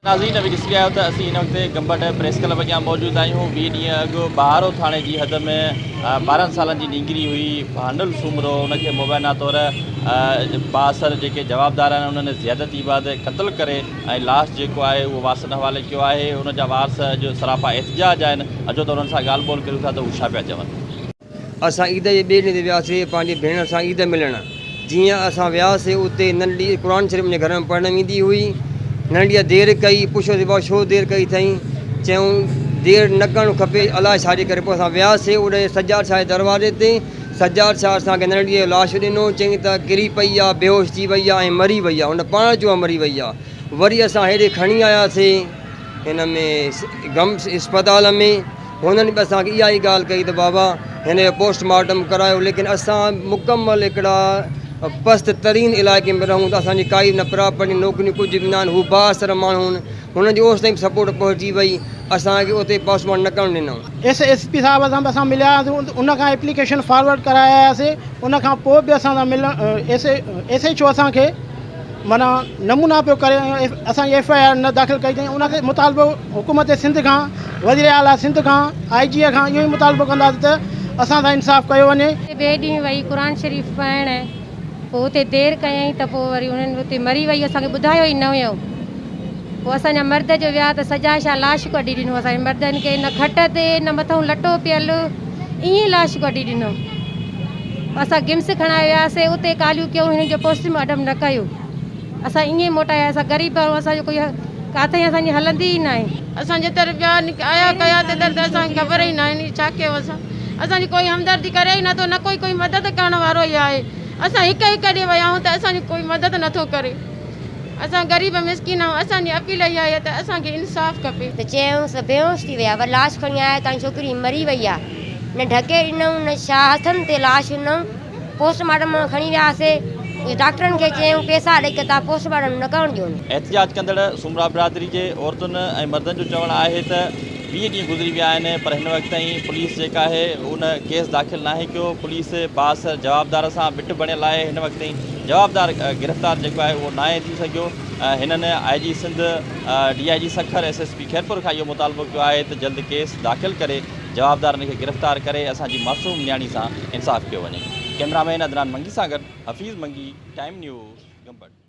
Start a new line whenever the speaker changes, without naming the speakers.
ناظرين اوهين ڏسي رهيا آهيو ته اسين هن وقت گمبٽ پريس ڪلب اڳيان موجود آهيون 20 ڏينهن اڳ بهارو ٿاڻي جي حد ۾ 12 سالن جي نينگري هئي ڀانل سومرو ان کي مبينا طور بااثر جيڪي جوابدار آهن انهن زيادتي بعد قتل ڪري ۽ لاش جيڪو آهي اهو وارثن حوالي ڪيو آهي ان جا وارث اڄ سراپا احتجاج آهن اچو ته انهن سان ڳالهه ٻولهه ڪريون ٿا ته هو ڇا پيا چون.
اسان عيد جي ٻئي ڏينهن تي وياسي پنهنجي ڀيڻ سان عيد ملڻ. جيئن اسان وياسي اتي ننڍڙي قرآن شريف منهنجي گهر ۾ پڙهڻ ويندي هئي. ننڍڙيء دير ڪئي، پڇيوسين بابا ڇو دير ڪئي اٿئي؟ چيائون دير نه ڪرڻ کپي الاء ڇا جي ڪري. پوء اسان وياسي اوڏي سجاد شاهه جي دروازي تي. سجاد شاهه اسان کي ننڍڙيء جو لاش ڏنو. چيائين ته ڪري پئي آ، بيهوش ٿي وئي آ ۽ مري وئي آ. هن پاڻ چيو آ مري وئي آ. وري اسان هيڏي کڻي آياسي هن ۾ گمس اسپتال ۾. هنن به اسان کي اها ئي ڳالهه ڪئي ته بابا هن جو پوسٽ مارٽم ڪرايو ليڪن اسان مڪمل هڪڙا پست ترين علائقي ۾ رهون ٿا اسان جي ڪائي نه پراپرٽي نوڪريون ڪجهه به ناهن هو بااثر ماڻهو آهن هنن جي اوستائين به سپورٽ پهچي وئي اسان کي اتي پوسٽ مارٽم نه ڪرڻ ڏنائون.
ايس ايس پي صاحب سان به اسان مليا هئاسين ان کان ايپليڪيشن فارورڊ ڪرائي آياسين ان کان پوء به اسان سان ملڻ ايس ايڇ او اسان کي معنيٰ نمونا پيو ڪري ۽ اسان جي ايف I R نه داخل ڪئي اٿئي ان کي مطالبو حڪومت سنڌ کان وزير اعليٰ سنڌ کان آء جي کان اهو ئي مطالبو ڪنداسين ته اسان سان انصاف ڪيو وڃي.
ٻئي ڏينهن وئي قرآن شريف پڙهڻ پوء اتي دير ڪيائين ته پوء وري انهن اتي مري وئي اسان کي ٻڌايو ئي نه هيو پوء اسان جا مرد جو ويا ته سجا شاهه لاش ڪڍي ڏنو اسان جي مردن کي نه کٽ تي نه مٿئون لٽو پيل ائين لاش ڪڍي ڏنو. اسان گمس کڻائي وياسي اتي ڪاليون ڪيون هنن جو پوسٽ مارٽم نه ڪيو اسان ائين موٽايا اسان غريب آهيون اسان جو ڪوئي ڪاٿئين اسان جي هلندي ئي ناهي.
اسان جي طرف ٻيا آيا ڪيا ته درد اسان کي خبر ئي ناهي ڇا ڪيو اسان اسان جي ڪوئي همدردي ڪري ئي نٿو نه ڪوئي ڪوئي مدد ڪرڻ وارو ئي آهي اسان هڪ هڪ ڏي ويا آهيون ته اسان جي ڪوئي مدد نٿو ڪري اسان غريب مسڪين آهيون اسان جي اپيل اها آهي ته اسان کي انصاف کپي.
ته چيائونس ته بيهوش ٿي وئي آهي وري لاش کڻي آيا تان ڇوڪري مري وئي آهي نه ڍڪي ڏنائون نه ڇا هٿن تي لاش ڏنائون پوسٽ مارٽم مان کڻي وياسي ڊاڪٽرن کي چيائون پيسا ڏئي ڪتا پوسٽ مارٽم نه ڪرڻ ڏيون.
احتجاج ڪندڙ سومرا برادري جي عورتن ۽ مردن جو چوڻ آهي ته 20 ڏينهن گذري ويا آهن پر هن وقت تائين پوليس جيڪا آهي ان ڪيس داخل ناهي ڪيو، پوليس بااثر جوابدار سان ٻٽ بڻيل آهي، هن وقت تائين جوابدار گرفتار جيڪو آهي اهو ناهي ٿي سگهيو، هنن I G Sindh, D I G Sukkur, S S P Khairpur کان اهو مطالبو ڪيو آهي ته جلد ڪيس داخل ڪري جوابدارن کي گرفتار ڪري اسان جي معصوم نياڻي سان انصاف ڪيو وڃي. ڪئميرا مين عدنان منگي سان گڏ حفيظ منگي، ٽائيم نيوز، گمبٽ.